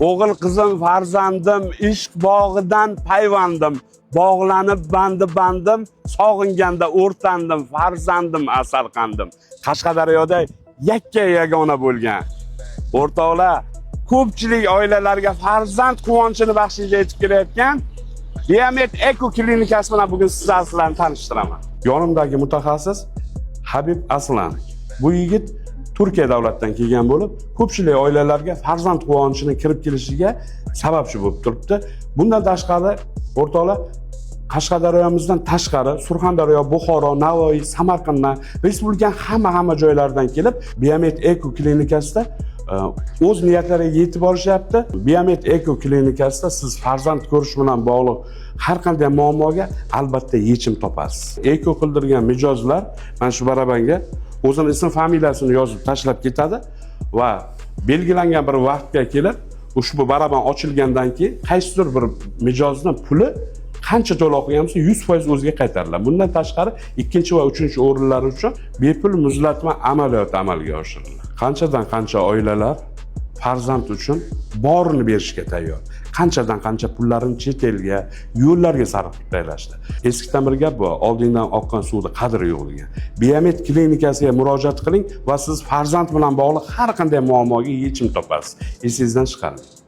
O'g'il qizim farzandim, ishq bog'idan payvandim. Bog'lanib bandi bandim, sog'inganda o'rtandim, farzandim asal qandim. Qashqadaryoda yakka yagona bo'lgan. O'rtoqlar, ko'pchilik oilalarga farzand quvonchini baxsh etib kelayotgan Biomed Eko klinikasi bilan bugun sizlar bilan tanishtiraman. Yonimdagi mutaxassis Habib Aslan. Bu yigit Turkiya davlatidan kelgan bo'lib, ko'pchilik oilalarga farzand quvonchini kirib kelishiga sababchi bo'lib turibdi. Bundan tashqari, o'rtoqlar, Qashqadaryomizdan tashqari Surxondaryo, Buxoro, Navoiy, Samarqanddan, respublikaning hamma joylaridan kelib, Biomed Eko klinikasida o'z niyatlariga yetib borishyapti. Biomed Eko klinikasida siz farzand ko'rish bilan bog'liq har qanday muammoga albatta yechim topasiz. Eko qildirgan mijozlar mana shu barabanga o'zini ism familiyasini yozib tashlab ketadi va belgilangan bir vaqtga kelib, ushbu baraban ochilgandan keyin qaysidir bir mijozni puli qancha to'lov qilgan bo'lsa, 100% o'ziga qaytariladi. Bundan tashqari, ikkinchi va uchinchi o'rinlar uchun bepul muzlatma amaliyoti amalga oshiriladi. Qanchadan qancha oilalar farzand uchun borini berishga tayyor. Qanchadan qancha pullarini chet elga, yo'llarga sarf qilib tashlashdi. Eskidan bir gap bor, oldingdan oqqan suvni qadri yo'q degan. Biomed klinikasiga murojaat qiling va siz farzand bilan bog'liq har qanday muammoga yechim topasiz. Esingizdan chiqarmang.